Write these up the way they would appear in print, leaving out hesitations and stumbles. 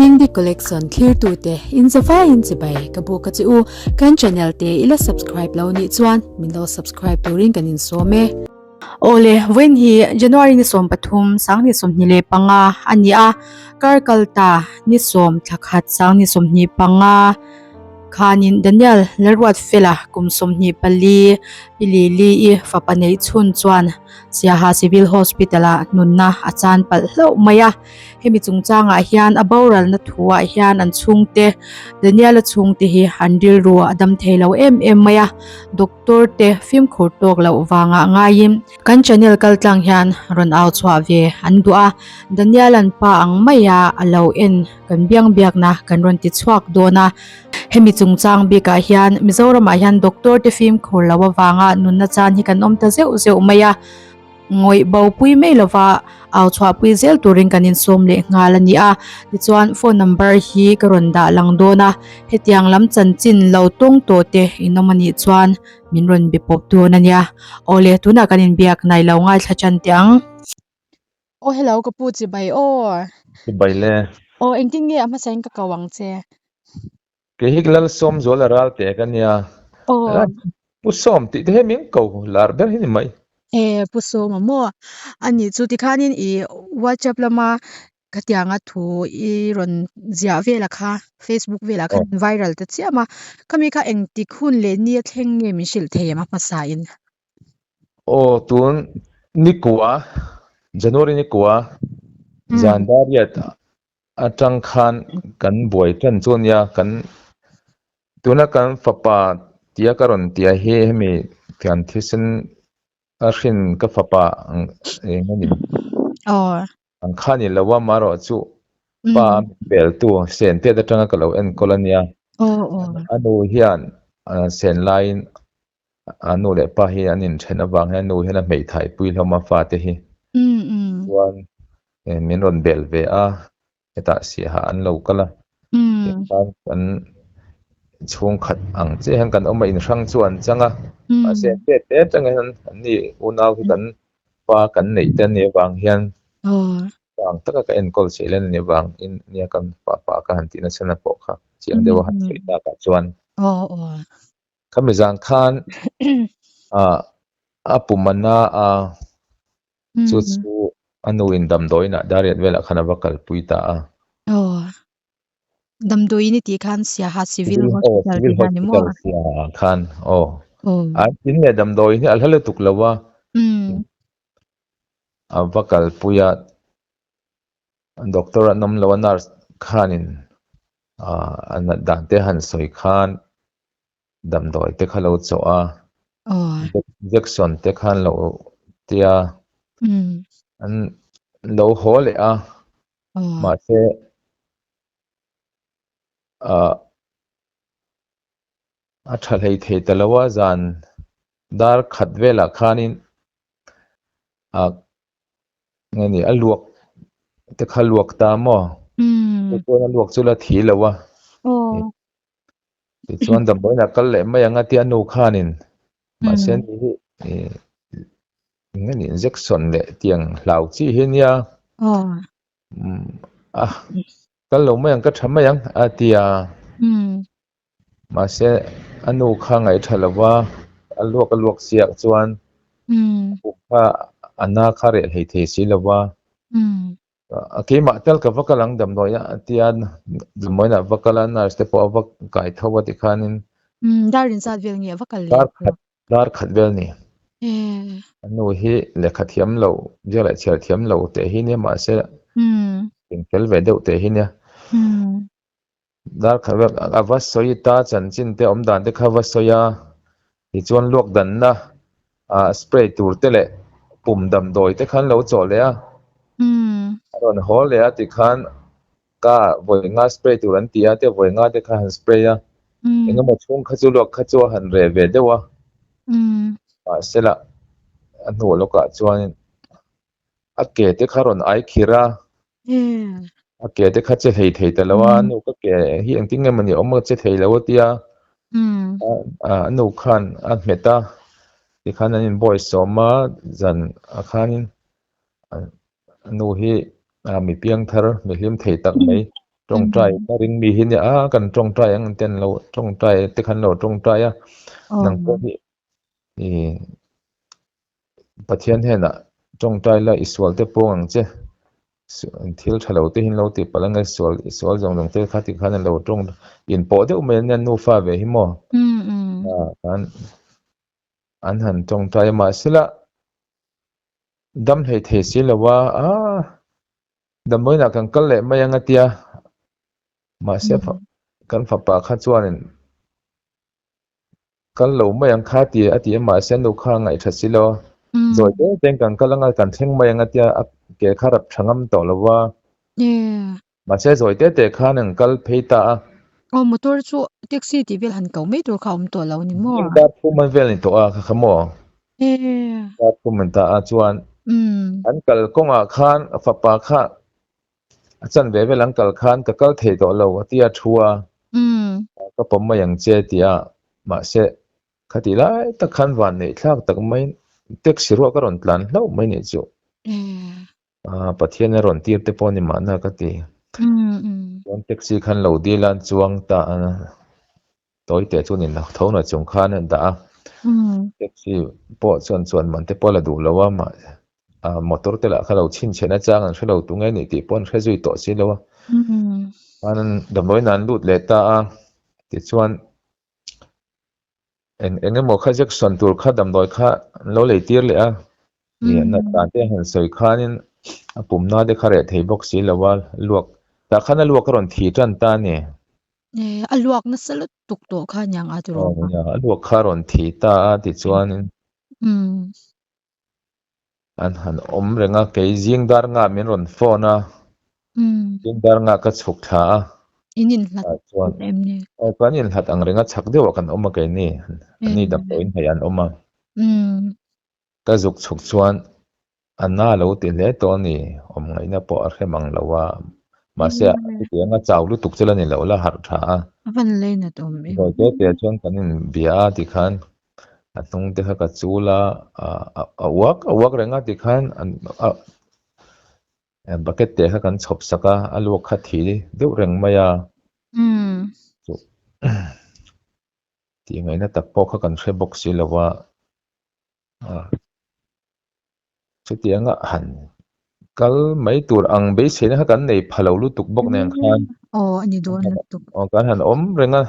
Dingdi Collection thlirtute in zavaiin chibai ka buk a che u. Kan channel te i la subscribe lo nih chuan min lo subscribe turin kan insawm e. Awle, vawiin hi January ni 13, 2025 a ni a, kar kalta ni 10 thla khat 2025 khanin Daniel Lalruatfela kum 24 Pi Lili-i fapa neih chhun chuan Siaha Civil Hospital-ah nunna a chan palh hlauh mai a. Hemi chungchangah hian a boralna thuah hian an chhungte, Daniel-a chhungte hi an rilru a dam thei lo em em mai a, doctor te fimkhur tawk loh vangah ngaiin kan channel kaltlang hian rawn au chhuah ve an duh a, Daniel-a'n pa ang maia a lo en kan biang biakna kan rawn ti chhuak dawn a. Hemi chungchang bikah hian Mizoramah hian doctor te fimkhur loh avanga nunna chan hi kan awm ta zeuh zeuh mai a. Ngawih bo pui mai lova au chhuah pui zel turin kan insawm leh nghal a ni a. Tichuan phone number hi ka rawn dah lang dawn a, hetiang lam chanchin lo tawng tawh te in awm a nih chuan min rawn be pawp dawn a nia. Awle tunah kan inbiak nai lo ngaithla tan teh ang. Aw hello ka pu chibai aw. Chibai le. Aw engtin nge a hmasain ka ko ang che. Kei hi Lalsawmzuala ral teh ka nia. Aw. Pu Sawm tih te hi min ko lar ber hi ni mai. E Pu Sawma maw? A nih chu tikhanin i WhatsApp lama khatianga thu i rawn ziah vela kha Facebook velah khan viral ta chiam a. Khami kha engtik hun leh ni a thleng nge min hrilh thei em a hmasa in? Aw tun nikua January nikua zan dariat atang khan kan buai tan chu ania kan tuna kan fapa tia ka rawn tia hi hemi kan thisen a hrin ka fapa ang eng a ni ang kha ni lo a marawh chu pa a min pel tu sen tet atanga ka lo enkawl ania a nu hian sen laiin a nu leh pa hi an inthen avang hian nu hian a hmeithai pui hlawm a fate hi chuan min rawn bel ve a hetah siaha an lo kal a tikhan kan chhungkhat ang chiah hian kan awm a inhrang chu an chang a mahse tet te atang hian an ni unau hi kan pa kan neih te an nih avang hian vang taka ka enkawl che len a nih avangin nia kan fapa ka han tih nasa na pawh kha chiang deuh a han sawi takah chuan. Khami zan khan a pum a na a, chu chu a nu in damdawiin ah Dariat velah khan a va kalpui ta a. Aw, damdawiin i tih khan Siaha Civil Hospital tih kha ni maw? Siaha ah khan, aw. An in leh damdawiin hi a hla lutuk lo a, a va kalpui a. Doctor an awm lo a nurse khanin a nat dan te han sawi khan damdawi te kha lo chawh a injection te khan lo tia an lo haw leh a mahse ah a tha hlei thei ta lo a zan dar khat velah khanin ah nge ni a luak te kha luak ta maw tichuan a luak chu la thi lo a tichuan damdawiin a kal leh mai ang a tia nu khanin mahse ni hi nge ni injection leh tiang hlau chi hi nia a kal lo mai ang ka tha mai ang a tia Mahse, a nu kha ngaih tha lo va, a luak a luak chiah chuan a pum kha a na kha reh hlei thei si lo va. A keimah tel ka va kal ang damdawi a tia, damdawiin ah va kal a, nurse te pawh a va kai tho a tikhanin. Dar inzat vel nge a va kal leh? Dar khat vel ni. A nu hi lehkha thiam lo, ziak leh chhiar thiam lo teh hi nia mahse, engfel ve deuh teh hi nia. Dar khat vel a va sawi ta chanchin te awm dan te kha va sawi a, tichuan luak danna ah spray tur te leh pum damdawi te khan lo chawh leh a, a rawn haw leh a tikhan ka vawi nga spray tur an ti a te vawi nga te kha han spray a, engemaw chhung kha chu luak kha chu a han reh ve deuh a, mahse lah a hnuh lawkah chuan a ke te kha rawn ai khir a. A ke te kha che hlei thei ta lo a, a nu ka ke hi engtin nge mawni awm a che thei lo a tia. A nu khan a hmet a, tikhan an inbuai sawm a, zan ah khanin a nu hi mi piang thar mi hlim thei tak mai. Tawngtai ka ring mi hi nia a kan tawngtai ang te an lo tawngtai te khan lo tawngtai a nang pawh hi i Pathian hnenah tawngtai la i sual te pawng ang che thil tha lo te hi an lo tih palh anga sual i sual zawng zawng te kha ti khan an lo tawng inpawh deuh mai ania nufa ve hi maw khan an han tawngtai a mahsela dam hlei thei si lo a aaa Damdawiinah kan kal leh mai ang a tia, mahse kan fapa kha chuanin kal lo mai ang kha ti a ti a, mahse nu kha a ngaihṭha si lo a, zawi te tein kan kal anga kan thleng mai ang a tia, a ke kha rap ṭha ngam tawh lo a, mahse zawi te te khan an kal phei ta a. Aw motor chu taxi tih vel han ko mai tur kha a awm tawh lo ni maw? Zing dar thum an vel ni tawh a kha kha maw? Dar thum an ta a chuan an kal kawngah khan a fapa kha a chan ve vel an kal khan ka kal thei tawh lo a tia thu a, ka pawm mai ang che ti a, mahse khatih lai tak khan van neih thlak tak maiin taxi ruah ka rawn tlan hlauh mai nih chu. Pathian a rawn tir te pawh ni mahna ka ti. Chuan taxi khan lo dil a an chuang ta a, tawi teh chuan in tho na chung khan a dah a. Taxi pawh chuan chuan man te pawh a la duh lo a, motor te lah kha lo chhinchhiah na chang an hre lo tu nge nih tih pawh an hre zui tawh si lo a. Chuan damdawiin ah an lut leh ta a, tichuan Eng eng emaw kha Jackson tur kha damdawi kha an lo lei tir leh a, ih an dan te han sawi khanin a pumna te kha reh thei bawk si lo a, luak tah khan a luak a rawn thi tan ta a ni. Eh, a luak nasa lutuk tawh kha aniang a tiraw? Aw nia, a luak kha a rawn thi ta a tichuanin an han awm reng a, kei zing dar nga min rawn phone a, zing dar nga ka chhuk thla a. In inhlat chuan em ni? Aw kan inhlat ang reng a, chhak deuhah kan awm a keini, ani damdawiin hnaih an awm a. Ka zuk chhuk chuan a na lo ti hle tawh a ni, awm ngaihna pawh a hrem ang lo a, mahse chutiang a chau lutuk chu la ni lo la harh tha a. A van leinat awm em? Zawi te te chuan kan inbia a tikhan a hnung te kha ka chul a, a uak a uak reng a tikhan bucket te kha kan chhawp sak a, a luak kha thi deuh reng mai a. Tih ngaihna tak pawh kha kan hre bawk si lo a. Chutianga han kal mai tur ang beiseina kha kan nei pha lo lutuk bawk nen khan. Aw a ni dawn lutuk. Aw kan han awm reng a.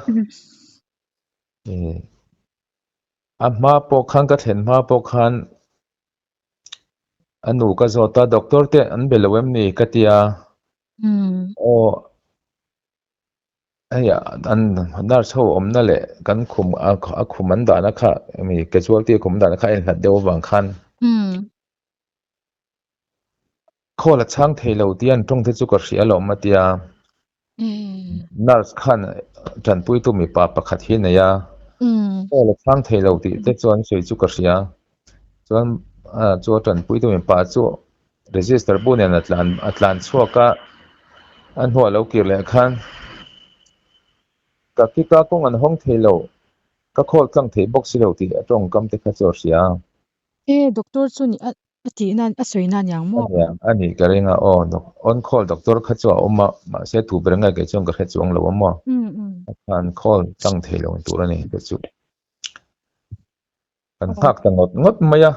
A hma pawh khan ka thlen hma pawh khan a nu ka zawt a doctor te an be lo em ni ka ti a. Aw Hei an nurse ho awmna leh kan khum a khum an dahna kha mi casualty a khum an dahna kha a inhlat deuh avang khan call a chhang thei lo tih an tawng te chu ka hria alawm a tia nurse khan tanpuitu mipa pakhat hi a nei a call a chhang thei lo tih te chuan sawi chu ka hria chuan chu a tanpuitu mipa chu Register bu nen a tlan a tlan chhuak a, a hnuah lo kir leh khan ka kika kawng an hawng thei lo, ka khawl tlang thei bawk si lo tih a tawngkam te kha chu a hria a. E, doctor chu ni a tih nan a sawi nan yang maw? A nia, a nih ka ring a, aw on call doctor kha chu a awm a, mahse thu ber ngai kei chuan ka hre chuang lo a maw? A khan khawl tlang thei lo tur a ni te chu. Kan nghak ta ngawt ngawt mai a,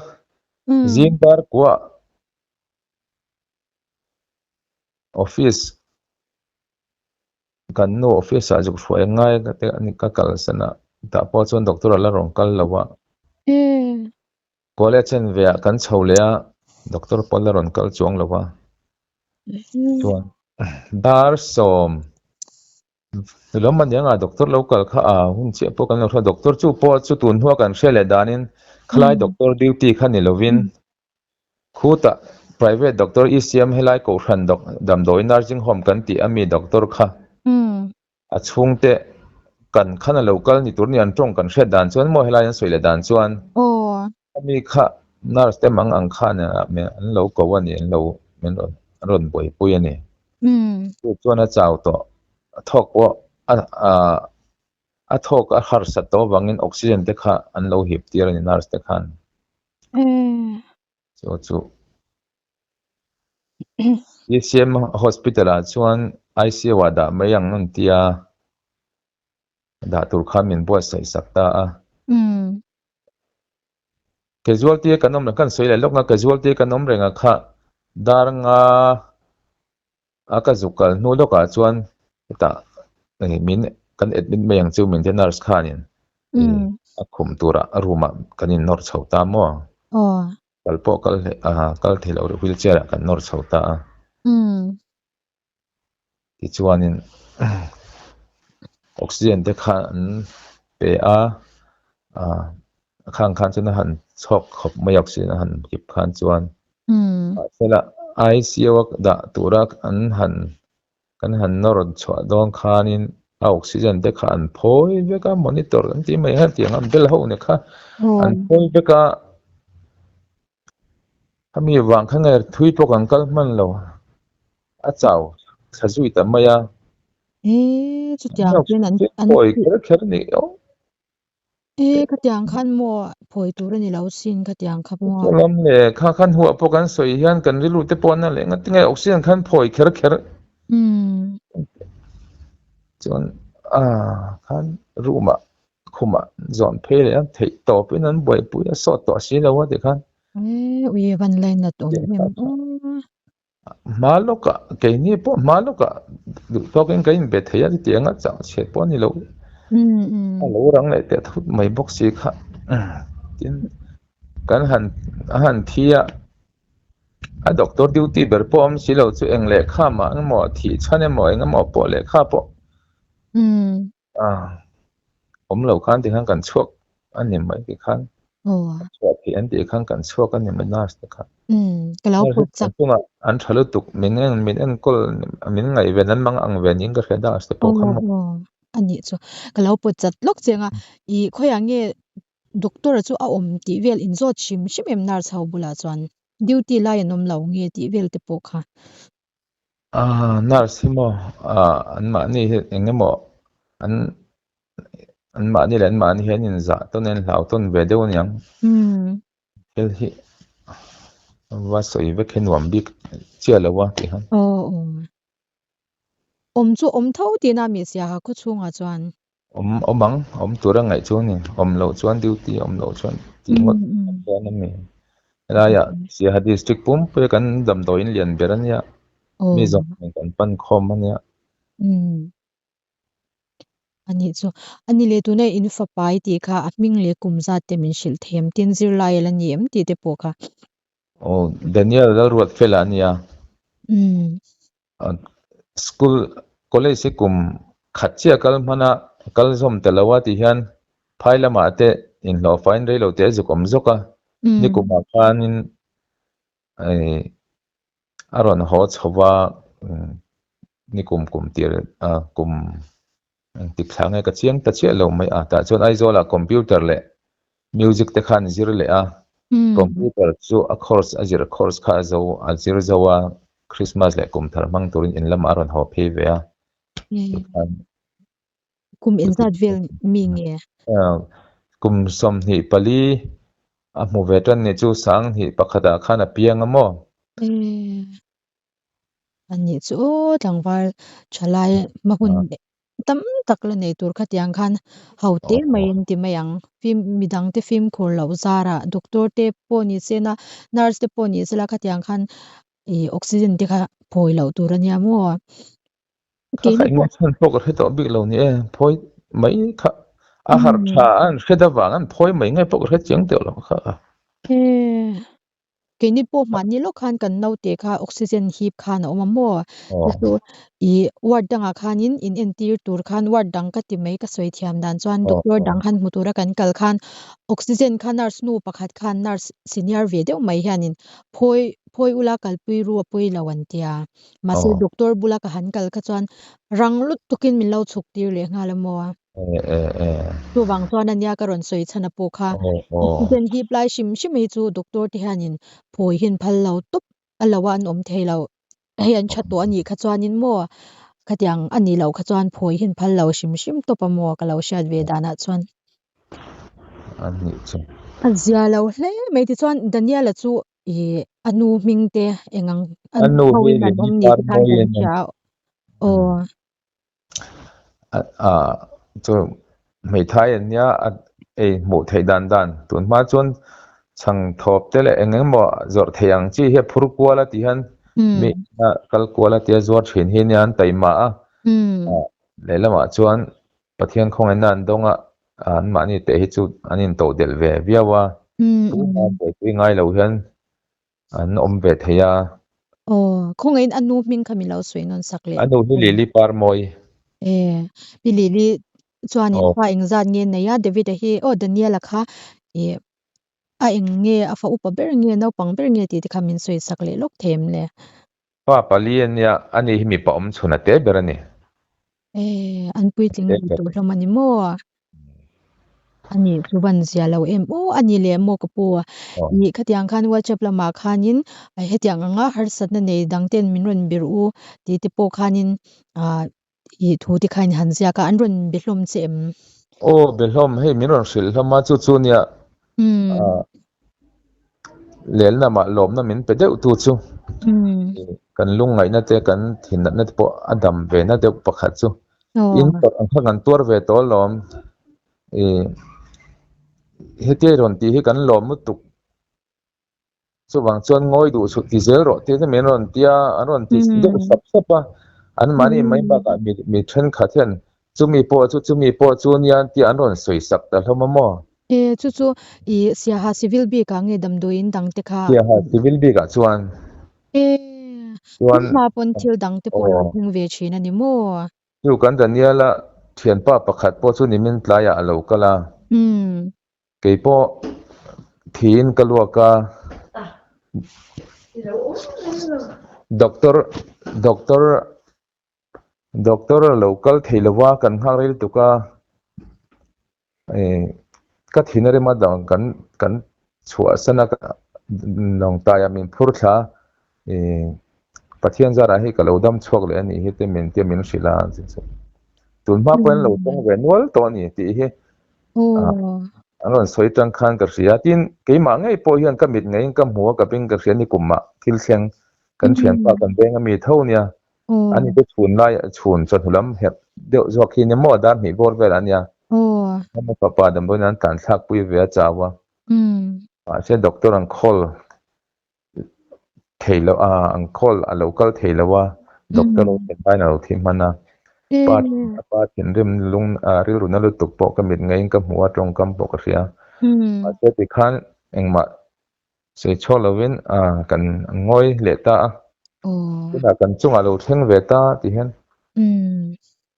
zing dar kuah office kan nu office ah zuk hruai ngai ka te a ni ka kalsan a tah pawh chuan doctor a la rawn kal lo a college en ve ah kan chho leh a doctor pawh a la rawn kal chuang lo a chuan dar sawm. Lawm a niang a doctor lo kal kha a hun chiah pawh kan lo hria doctor chu pawh chu tun hnua kan hria leh danin khalai doctor duty kha ni lovin khutah private doctor i siam helai kohhran damdawi nursing home kan tih ami doctor kha a chhungte kan khan a lo kal ni tur ni an tawng kan hriat dan chuan maw helai an sawi leh dan chuan ami kha nurse te mang ang khan an lo ko a ni an lo min rawn an rawn buaipui a ni. Chu chuan a chau tawh a thawk pawh a a thawk a harsat tawh avangin oxygen te kha an lo hip tir a ni nurse te khan. Chu chu. ECM Hospital ah chuan ICU ah dah mai ang an tia, dah tur khan min buatsaih sak ta a. Casualty a kan awm reng, kan sawi leh lawk nga, casualty a kan awm reng a kha dar nga a ka zuk kal hnu lawkah chuan hetah min kan admit mai ang chu min tia nurse khanin a khum turah a room ah kan innawr chho ta maw? Kal pawh kal hleh a kal thei loh rih wheelchair ah kan nawr chho ta a. Tichuanin oxygen te kha an pe a, a khang khan chuan a han chhawk khawp mai a oxygen a han kip khan chuan. Mahsela ICU a dah tura an han kan han nawr chhuah dawn khanin a oxygen te kha an phawi vek a monitor an tih mai kha tiang a bel ho ni kha an phawi vek a khami vang kha nge thui pawh kan kal hman lo a chau thla zui ta mai a phawi kher kher ni aw. E khatiang khan maw phawi tur a ni lo sin khatiang kha maw. Chu lam leh kha khan huah pawh kan sawi hian kan rilru te pawh na leh ngat tinge oxygen khan phawi kher kher. Chuan a khan room ah khum ah zawn phei leh a theih tawp in an buaipui a sawt tawh si lo a tikhan. E ui van lainat awm em aw. Hma lawkah keini pawh hma lawkah duh tawkin ka inbe thei a chutiang a chang chhiat pawh a ni lo. A lo rang leh teh thut mai bawk si kha. Tin, kan han a han thi a, a doctor duty ber pawh a awm si lo chu eng lehkha mah emaw thih chhan emaw eng emaw pawh lehkha pawh awm lo khan tikhan kan chhuak a ni mai tikhan chhuah theih an tih khan kan chhuak a ni mai nurse te kha. Ka lo pawt chak. Chungah an tha lutuk min en min enkawl min ngaihven an mang ang ve niin ka hria nurse te pawh kha maw. A nih chu ka lo pawt chat lawk chiang a i khawiah nge doctor a chu a awm tih vel inzawt hrim hrim em nurse ho bulah chuan duty lai an awm lo nge tih vel te pawh kha. Nurse hi maw anmahni hi eng emaw an anmahni leh anmahni hi an inzah tawn a inhlau tawn ve deuh a niang. Thil hi va sawi vek hi nuam bik chiah lo a tih khan. Awm chu awm tho tihna a mi siaha khaw chhungah chuan. Awm awm ang, awm tura ngaih chu a ni. Awm loh chuan duty awm loh chuan tih ngawt chuan a mi. Helaiah Siaha district pumpuia kan damdawiin lian ber a nia. Mi zawng zawng kan pan khawm a nia. A nih chu. A ni leh tuna in fapa i tih kha a hming leh kum zat te min hrilh thei em? Tin zirlai a la ni em tih te pawh kha. Aw Daniel Lalruatfela a nia. School college hi kum khat chiah kal hman a, kal zawm ta lo a tih hian phai lamah te inhlawh faiin rei lo te a zuk awm zawk a, nikumah khanin a rawn haw chho va nikum kum tir kum engtik thla nge ka chiang ta chiah lo mai a, tah chuan Aizawlah computer leh music te khan zir leh a, computer chu a course a zir course kha a zo a zir zo a, Christmas leh kum thar hmang turin in lamah a rawn haw phei ve a, tikhan Kum engzat vel mi nge? Kum 24 a hmu ve tan ni chu 2001ah khan a piang a maw? A nih chu aw tlangval thalai hma hun tam tak la nei tur khatiang khan ho te mai an ti mai ang. Fim midang te fimkhur loh zarah doctor te pawh ni se na nurse te pawh ni se la khatiang khan ih oxygen te kha phawi loh tur a nia maw. Kha kha engmah chhan pawh ka hre tawh bik lo ni e, phawi mai kha a harh tha a an hret avang an phawi mai nge pawh ka hre chiang teuh lo kha. Keini pawh hmanni lawk khan kan naute kha oxygen hip khan a awm a maw? Chu i ward dangah khanin in entir tur khan ward dang ka ti mai ka sawi thiam dan chuan doctor dang khan hmu tura kan kal khan oxygen kha nurse nu pakhat khan nurse senior ve deuh mai hianin phawi phawi ula kalpui ru a pawi lo an tia. Mahse doctor bula ka han kal kha chuan rang lutukin min lo chhuk tir leh nghal a maw? Chuvang chuan ania ka rawn sawi chhan a pawh kha oxygen hip lai hrim hrim hi chu doctor te hianin phawi hian phal lo tawp a lo a an awm thei lo. Hei an tha tawh a nih kha chuanin maw khatiang a nih loh kha chuan phawi hian phal lo hrim hrim tawp a maw ka lo hriat ve danah chuan. A nih chu. A zia lo hle mai tichuan Daniel-a chu ih a. A nu hming te eng ang A nu ho hi in an Lily awm ni te khan Parmawi kan a nia. hria aw. A chu hmeithai an nia a ei hmuh theih dan dan tun hma chuan chhang thawp te leh eng eng emaw zawrh theih ang chi hi a phur kual a ti hian mi kal kual a tia zuar thin hi nia an taima a lehlamah chuan Pathian khawngaihna an dawng a, anmahni teh hi chu an intodelh ve viau a, tuna buaipui ngai lo hian an awm ve thei a. Aw, khawngaihin a nu hming kha min lo sawi nawn sak leh. A nu hi Lily Parmawi. E, Pi Lily chuanin fa engzat nge nei a, David-a hi, aw Daniel-a kha i a eng nge, a fa upa ber nge, naupang ber nge tih te kha min sawi sak leh lawk thei em le? Pa pali a nia, ani hi mipa awm chhun a te ber a ni. E, an puitling ve tawh hlawm a ni maw? A ni, chu van zia lo em aw, a ni leh maw ka pu? Ih, khatiang khan WhatsApp lamah khanin hetiang anga harsatna nei dang ten min rawn bir u tih te pawh khanin ah ih thu te kha in han ziak a, an rawn be hlawm che em? Aw, be hlawm, hei min rawn hrilh hlawm a, chu chu nia ah lelna mah lawmna min pe deuh tu chu kan lungngaihna te kan thinatna te pawh a dam ve na deuh pakhat chu in tawrh ang kha kan tuar ve tawh alawm ih hetia i rawn tih hi kan lawm lutuk chuvang chuan ngawi duh suh ti zel rawh tih te min rawn tia an rawn ti deuh sap sap a anmahni mai bakah mi mi thenkhat hian chumi pawh chu chumi pawh chu nia tia an rawn sawi sak ta hlawm a maw. E, chu chu i Siaha Civil bikah nge damdawiin dang te kha? Siaha Civil bikah chuan. E, tun hma pawn thil dang te pawh lo thleng ve thin a ni maw? Chu kan Daniela thianpa pakhat pawh chu nimin tlaiah a lo kal a. Kei pawh thiin ka luak a. Doctor, doctor Doctor a lo kal thei lo va, kan nghak rei lutuk a, ka thin a rem a dang kan kan chhuahsan a lawngtaiah min phur thla a, Pathian zarah hei ka lo dam chhuak leh a nih hi te min tia min hrilh a, tun hma pawhin lo tawng ve nual tawh a ni tih hi an rawn sawi tang khan ka hria. Tin, keimah ngei pawh hian ka mit ngeiin ka hmu a, ka beng ka hria ni kumah thil thleng kan thianpa kan veng a mi tho nia. An inte chhun lai chhun chawhnu lam herh deuh zawk hi nia maw dar hnih bawr vel a nia. Hama fapa damdawiin an tlan thlak pui ve a chau a. Mahse doctor an call thei lo a an call a lo kal thei lo a doctor lo thlen laiin a lo thi hman a. Pa a pa thinrim lung rilru na lutuk pawh ka mit ngeiin ka hmu a tawngkam pawh ka hria. Mahse tikhan engmah Sawi chhuak lovin kan ngawi leh ta a, tunah kan chungah lo thleng ve ta tih hian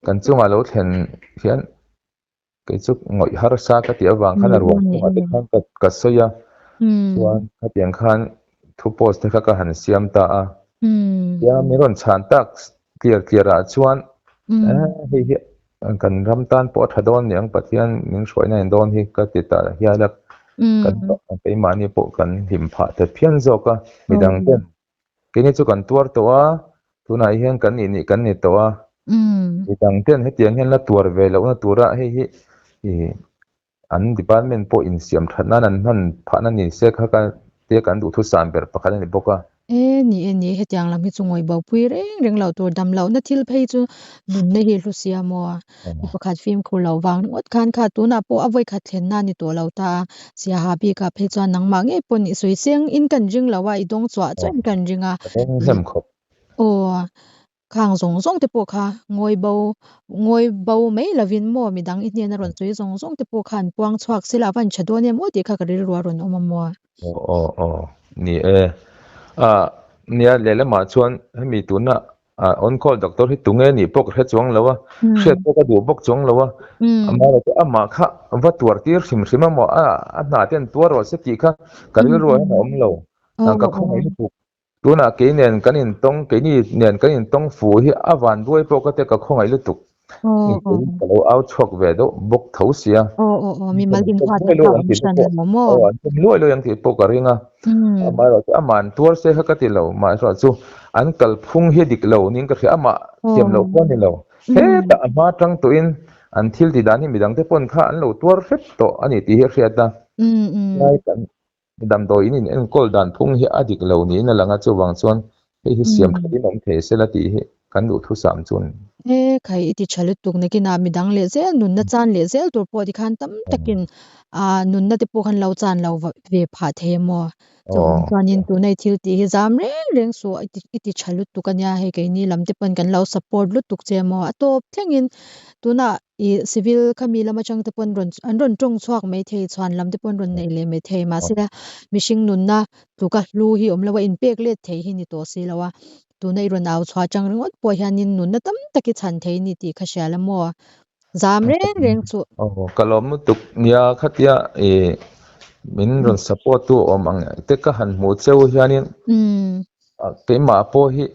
kan chungah lo thlen hian kei chu ngawih harsa ka tih avang khan a ruang chungah te khan ka sawi a, chuan khatiang khan thu post te kha ka han siam ta a, tia min rawn chhan tak tliar tliar ah chuan hei hi kan ram tan pawh a tha dawn ni ang Pathian min hruaina in dawn hi ka ti ta hial a kan keimahni pawh kan hlim phah ta phian zawk a midang ten keini chu kan tuar tawh a tunah hian kan nih nih kan ni tawh a midang ten hetiang hian la tuar ve lohna tura hei hi ih an department pawh insiam that nan an hman phahna ni se kha ka tia kan duhthusam ber pakhat a ni bawk a. E ni e ni, hetiang lam hi chu ngawi bo pui reng reng loh tur dam lohna thil phei chu nunna hi hlu sia maw? Mi pakhat fimkhur loh vang ringawt khan kha tunah pawh a vawikhat thlenna a ni tawh lo ta a, Siaha bikah phei chuan nangmah ngei pawh nih sawi seng in kan ring lo a, i dawng chhuah chuan kan ring a. Ka dawng hnem khawp. Aw, khang zawng zawng te pawh kha ngawi bo ngawi bo mai lovin maw midang i hnena rawn sawi zawng zawng te pawh khan puang chhuak sela a van tha dawn em aw tih kha ka rilru a rawn awm a maw. Aw aw aw ni e. Ah nia lehlamah chuan hemi tuna ah on call doctor hi tunge nih pawh ka hre chuang lo a, hriat pawh ka duh bawk chuang lo a, amaherawhchu amah kha va tuar tir hrim hrim a maw a hna te an tuar rawh se tih kha ka rilru ah hian a awm lo. Ka khawngaih lutuk. Tunah kei nen kan intawng, keini nen kan intawng fu hi a van duai pawh ka tia ka khawngaih lutuk. Kei ka lo au chhuak ve deuh bawk tho sia. Mimal inhuatna kha awm hran lo maw? Aw, an tum luai luai ang tih pawh ka ring a. Amaherawhchu amah an tuar se kha ka ti lo. Amaherawhchu an kalphung hi a dik lo niin ka hria. Amah thiam loh pawh a ni lo. Hetah a hma tang tawhin an thil tih dan hi midangte pawn kha an lo tuar hrep tawh a ni tih hi a hriat a. Lai kan. Damdawi in in enkawl dan phung hi a dik lo niin a lang a, chuvang chuan hei hi siam that in awm thei sela tih hi kan duhthusam chu a ni. He khai i ti tha lutuk nakinah midang leh zel nunna chan leh zel tur pawh tikhan tam takin ah nunna te pawh khan lo chan lo ve phah thei a maw? Chuvang chuanin tuna i thil tih hi zam reng reng suh i ti i ti tha lutuk a nia hei keini lam te pawn kan lo support lutuk che maw a tawp thlengin tunah ih civil khami lam atang te pawn rawn an rawn tawng chhuak mai thei chhuan lam te pawn rawn nei leh mai thei mahse mihring nunna tluka hlu hi awm lo a inpek let thei hi ni tawh si lo a tuna i rawn au chhuah atang ringawt pawh hianin nunna tam tak i chhan thei a ni tih kha hria la maw zam reng reng chu. Aw ka lawm lutuk nia khatia ih min rawn support tu awm ang te ka han hmuh cheu hianin keimah pawh hi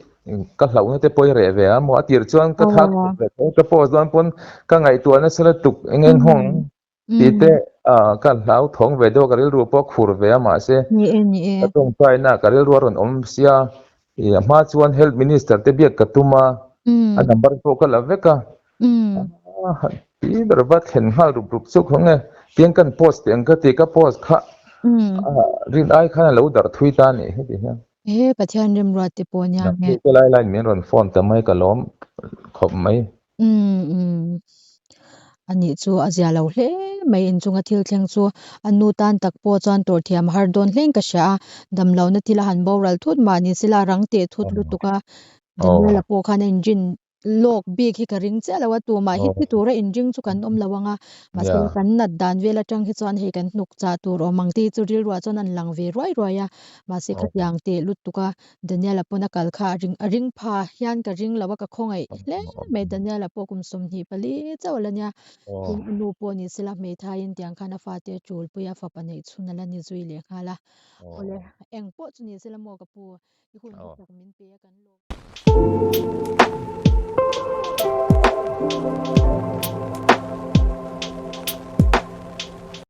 ka hlauhna te pawh i reh ve a maw a tir chuan ka thak ve tho ka post dawn pawn ka ngaihtuah nasa lutuk eng eng hawng tih te ka hlauthawng ve deuh a ka rilru pawh a khur ve a mahse ka tawngtaina ka rilru a rawn awm sia ih a hma chuan health minister te biak ka tum a a number pawh ka la vek a ti ber va thlen nghal rup rup chu khaw nge tiang kan post teh ang ka ti ka post kha rin ai khan a lo darh thui ta a nih hi ti hian. He Pathian remruat te pawh nia nge. Naktuk lai laiin min rawn phone ta mai ka lawm khawp mai. Umm umm anih chu a zia lo hle mai inchunga thil thleng chu a nu tan tak pawh chuan tawrh thiam a har dawn hlein ka hria a damlohna thil a han boral thut mah ni sela a rang teh thut lutuk a Daniel-a pawh khan a inrin lawk bik hi ka ring chiah lo a tumah hi thi tura inring chu kan awm lo ang a mahse kan nat dan vel atang hi chuan hei kan hnuk chah tur awm ang te hi chu rilruah chuan an lang ve ruai ruai a mahse khatiang teh lutuk a Daniel-a pawn a kal kha a ring a ring pha hian ka ring lo a ka khawngaih hle mai Daniel-a pawh kum 24 chauh a la nia tin a nu pawh ni sela hmeithaiin tiang khan a fate a tul pui a fapa neih chhun a la ni zui leh nghal a awle eng pawh chu ni sela maw ka pu i hun hlu tak min pe a kan lawm.